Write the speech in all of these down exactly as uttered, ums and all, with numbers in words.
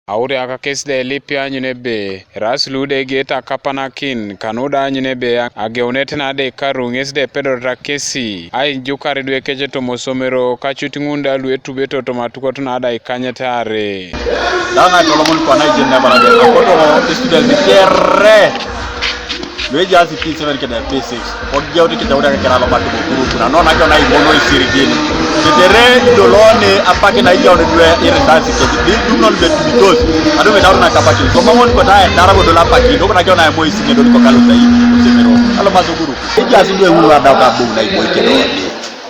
Auriaka kes da elip aanyun ebe eraas lu da egeet akapanakin, kanu da aanyun ebe ageunet na da ikaru ŋes da epedoreta kesi, aijukar idwe kec toma osomero, kacut ŋun da lu etubete toma atukot na da ikanyet aare. Da na tolomon kwana ijen nebara de akoto students kere. Lu ejaas P seven kede P six, kogeut kiteut ake kira lobat bo group na nona jo na imono isirigin. Tetere idolone apake na ijaun idwe irisasi kedi, di idum non betubitos, adum itaut na kapakin. Somaŋon kota edara bo dol apakin, do kona jo na imo isime dol kokalu sai, osomero. Alo maso group. Ejaas idwe ŋulu adau kabou na imo ikedoni.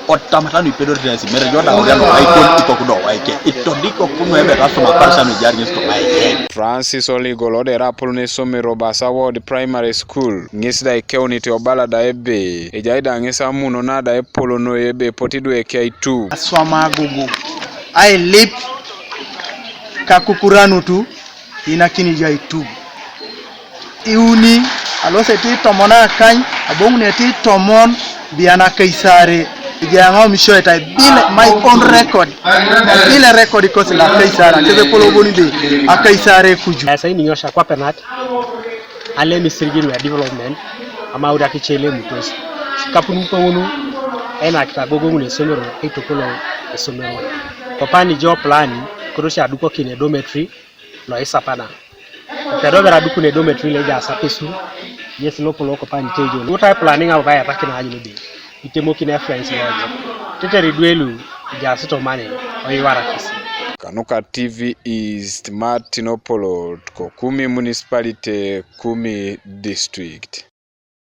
Otamata nu ipedorete nesi mere jo da oria no aikon ipok do waike. Itodiko kunu ebe tasoma parsa nu jari ngesko waike. Francis Oligo lo da erai apolon esomero Basa Ward Primary School, ŋes da ikeunit obala da ebe, ejai da ŋes amuno na da epolono ebe epot idwe keitu. Aswama agogo, ailip kakukuranutu, inakini ijo aitub. Iuni, alosi etii tomon akany, aboŋuni etii tomon, bian akaisare, ejai aŋaumisio etai bile my own record, bile record ikosi la akaisare, akeze koloboni be akaisare kuju. Esa ini nyosha kwa penat, ale misirigi nwe development, ama uri akichele mutos. Kapun koŋunu, ena kitagogoŋun esomero, eitokolo esomero. Kopani jo plani, kotosi adukokin edometri, lo isapana. Pedobera dukune dormitory lo ejaas apesu, yes lopolok kopani tejo. Utai planning au kaya takin ajin ebe. Itemokin reference lojo. Teteri duelu ejaas tomane oiwarakis. Kanuka T V East, Martin Opolot, ko Kumi Municipality, Kumi District.